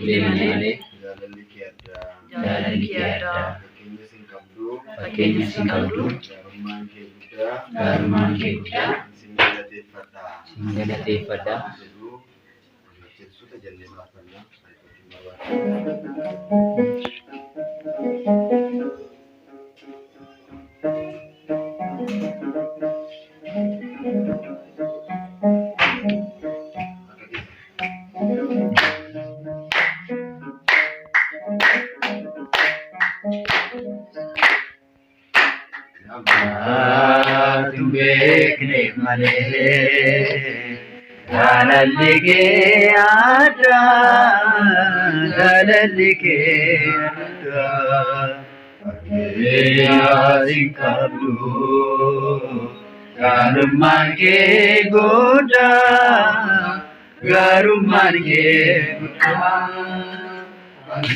Malee. Jaalalli kee addaa. Jaalalli kee addaa. Fakkeenya sin qabdu. Fakkeenya sin qabdu. Gaarummaan kee guddaa. Gaarummaan kee guddaa. Sin galateeffadha. Sin galateeffadha. Jedhu suuta jennee faarfannaa. Faarfachuun barbaada. Akka keessa. Namaatu beekne malee jaalalli kee addaa, jaalalli kee addaa, fakkeenya sin qabdu, gaarummaan kee guddaa, gaarummaan kee guddaa,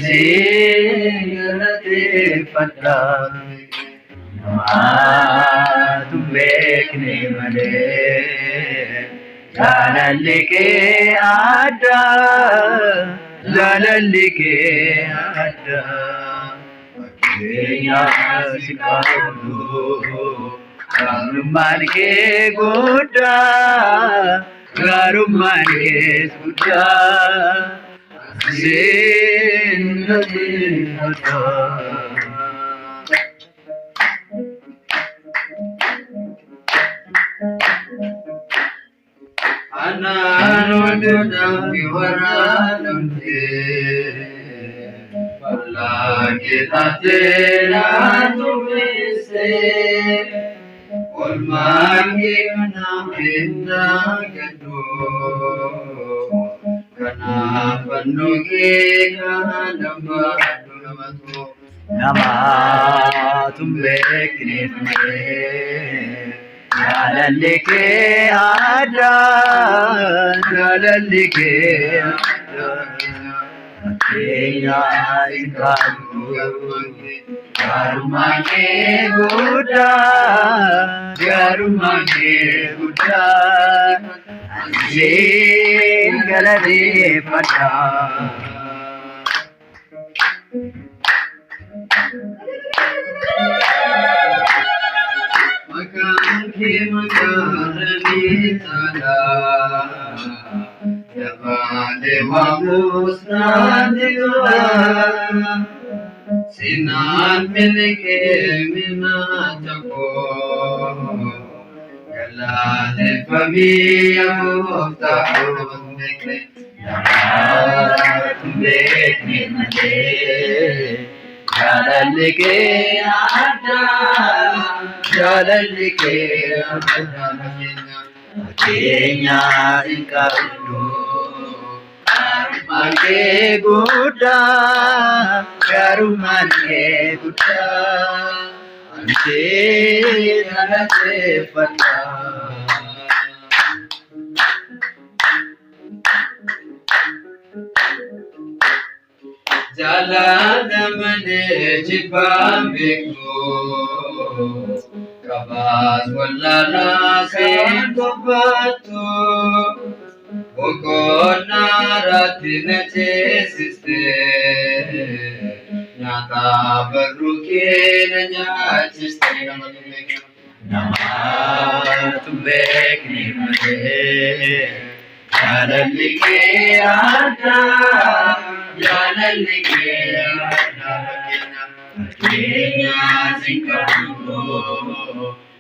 sin galateeffadha. Namaatu beekne malee jaalalli kee addaa, jaalalli kee addaa, fakkeenya si qabdu, gaarummaan kee guddaa, gaarummaan kees guddaa, sin galateeffadha. Anaan dambi waraanamte bal'aa keetaatee naatu beesse olmaan kee kanaaf kennaa gaddu kanaaf fannoo kee kana baadhu namatu. Namaatu beekneef malee jaalalli kee addaa, jaalalli kee addaa, fakkeenya hin qabdu, gaarummaan kee guddaa, gaarummaan kee guddaa, sin galateeffadha. Maqaan kee maqaa caalaa jabaatee waamus naatti tola. Sinaan milikee minaa tokko galateeffamii yaa gooftaa. Namaatu beekne malee jaalalli kee addaa, jaalalli kee addaa, fakkeenya hin qabdu, gaarummaan kee guddaa, gaarummaan kee guddaa, ani galateeffadha. Jaalala malee jibbaan beeku qabaas wallaalaa siin tuffattu boqonnaa irratti na ceesiste nyaata barruu kee na nyaachiste. Namaatu beekne malee jaalalli kee addaa, jaalalli kee addaa, fakkeenya sin qabdu,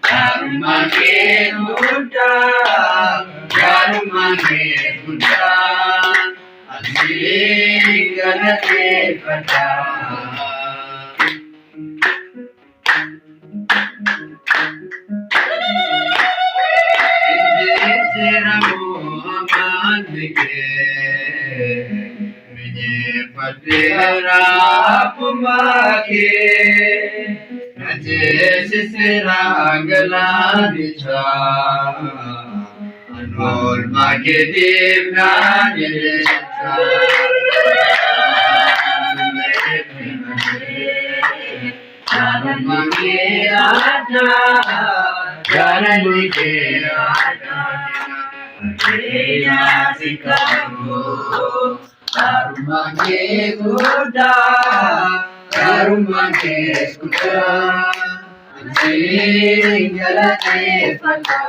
gaarummaan kee guddaa, gaarummaan kee guddaa, ani galateeffadha. Jijjiiramu amalli kee mijeeffadheera akkuma kee na ceesiseera galaanicha ani oolmaa keetiif naan jedhecha. Gaarummaan kee addaa, jaalalli kee addaa, fakkeenya si qabu. Gaarummaan kee guddaa, gaarummaan kee guddaa, ani galateeffadha.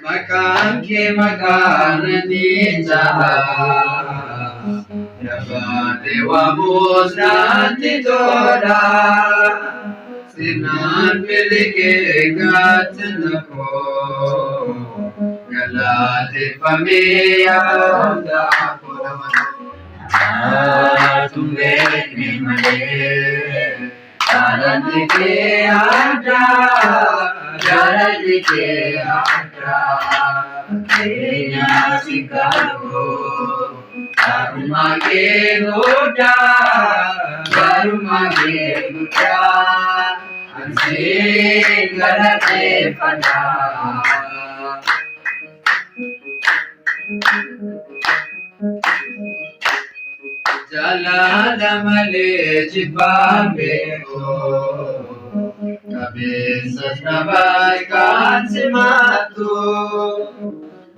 Maqaan kee maqaa natti ta'a. Jabaatee waamuus natti tola. Sirnaan miliqee gaachana koo. Galateeffamee yaada koo. Atu beekne malee. Jaalalli kee addaa, jaalalli kee addaa, keenya si qabu. Gaarummaa kee guddaa, gaarummaa kee guddaa, ani galateeffadha. Jaalala malee jibbaan beeku. Qabeessas nabaay kan simattu.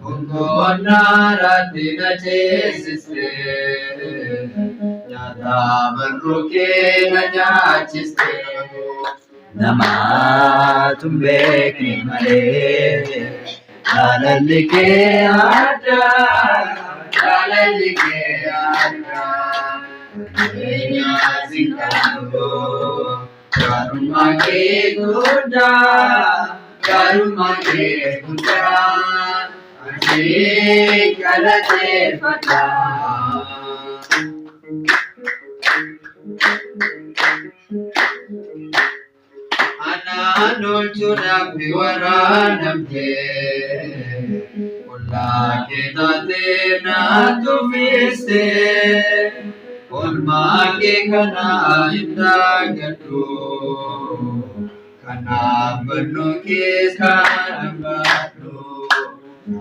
Konkoonnaaraatti na ceesiste. Nyaata barruu kee na nyaachiste. Namaatu hin beekne malee jaalalli kee addaa, jaalalli kee addaa, keenya si qabu. Gaarummaan kee guddaa, gaarummaan kee guddaa, ani galateeffadha. Anaan oolchuudhaaf waraanamte, ollaa kee taatee na tuffiste. Oolmaa kee kana hin dagadhu, kanaaf fannoo kees kanan baadhu.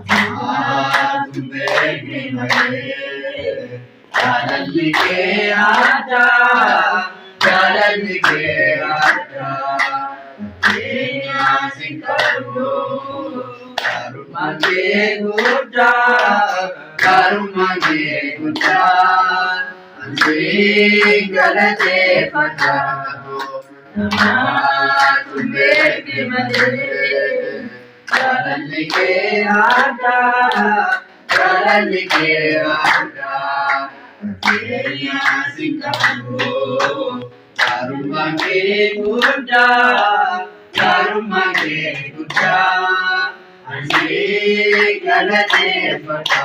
Namaatu hin beekne malee. Jaalalli kee addaa, jaalalli kee addaa, keenya si qabu. Gaarummaan kee guddaa, gaarummaan kee guddaa, ani galateeffadha. Namaatu hin beekne malee, jaalalli kee addaa. Jaalalli kee addaa, keenya si qabu. Gaarummaan kee guddaa, gaarummaan kee guddaa, ani galateeffadha.